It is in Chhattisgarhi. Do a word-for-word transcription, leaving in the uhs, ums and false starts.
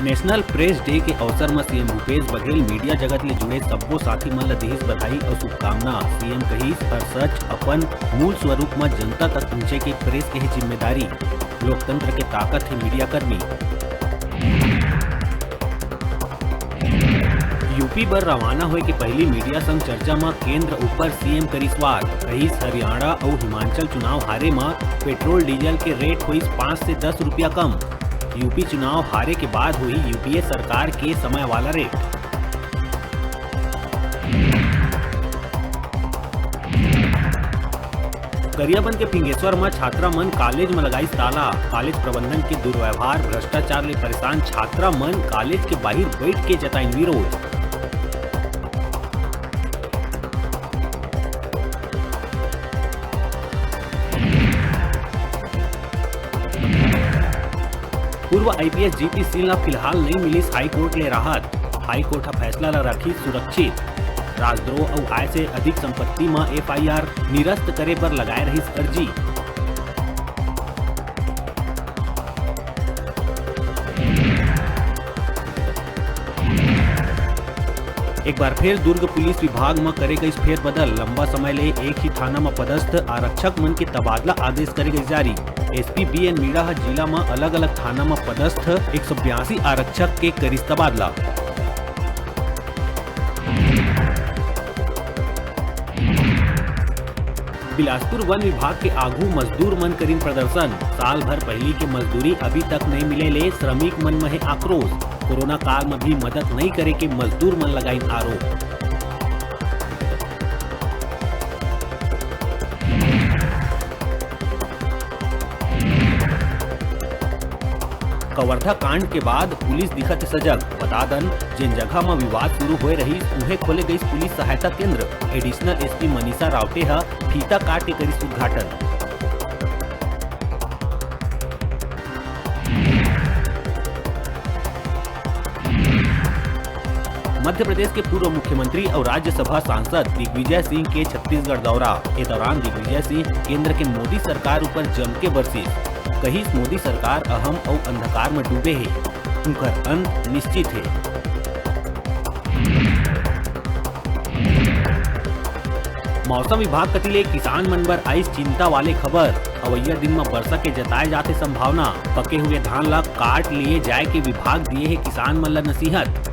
नेशनल प्रेस डे के अवसर म सीएम भूपेश बघेल मीडिया जगत ले जुड़े सब्बो साथी मन ल दिहिस बधाई अउ शुभकामना। सीएम कहिस, हर सच अपन मूल स्वरूप म जनता तक पहुंचे के प्रेस के हे जिम्मेदारी। लोकतंत्र के ताकत हे मीडिया कर्मी। यूपी बर रवाना होए के पहिली मीडिया संग चर्चा म केंद्र ऊपर सीएम करिस वार, कहिस हरियाणा अउ हिमाचल चुनाव हारे म पेट्रोल डीजल के रेट होइस पाँच से दस रुपया कम। यूपी चुनाव हारे के बाद होही यूपीए सरकार के समय वाला रेट। गरियाबंद के फिंगेश्वर म छात्रा मन कॉलेज म लगाइस ताला। कॉलेज प्रबंधन के दुर्व्यवहार, भ्रष्टाचार ले परेशान छात्रा मन कॉलेज के बाहिर बैठ के जताइन विरोध। पूर्व आईपीएस जीपी सिंह ला फिलहाल नइ मिलिस हाईकोर्ट ले राहत। हाईकोर्ट ह फैसला ला रखिस सुरक्षित। राजद्रोह अउ आय से अधिक संपत्ति म एफआईआर निरस्त करे बर लगाए रहिस अर्जी। एक बार फेर दुर्ग पुलिस विभाग म करे गइस फेरबदल। लंबा समय ले एक ही थाना म पदस्थ आरक्षक मन के तबादला आदेश करे गइस जारी। एसपी बीएन मीणा ह जिला म अलग-अलग थाना म पदस्थ एक सौ बयासी आरक्षक के करिस तबादला। बिलासपुर वन विभाग के आगू मजदूर मन करिन प्रदर्शन। साल भर पहिली के मजदूरी अभी तक नइ मिले ले श्रमिक मन म हे आक्रोश। कोरोना काल म भी मदद नइ करे के मजदूर मन लगाइन आरोप। कवर्धा कांड के बाद पुलिस दिखत हे सजग। बता दन, जेन जगह म विवाद शुरू होए रहिस, उहें खोले गइस पुलिस सहायता केंद्र। एडिशनल एसपी मनीषा रावटे ह फीता काट के करिस उद्घाटन। मध्य प्रदेश के पूर्व मुख्यमंत्री अउ राज्यसभा सांसद दिग्विजय सिंह के छत्तीसगढ़ दौरा। ए दौरान दिग्विजय सिंह केंद्र के मोदी सरकार ऊपर जम के बरसिस। कहिस, मोदी सरकार अहम अउ अंधकार म डूबे हे, उंकर अंत निश्चित हे। मौसम विभाग कति ले किसान मन बर आइस चिंता वाले खबर। अवइया दिन म बरसा के जताए जाथे संभावना। पके हुए धान ला काट लिए जाए के विभाग दिए हे किसान मन ला नसीहत।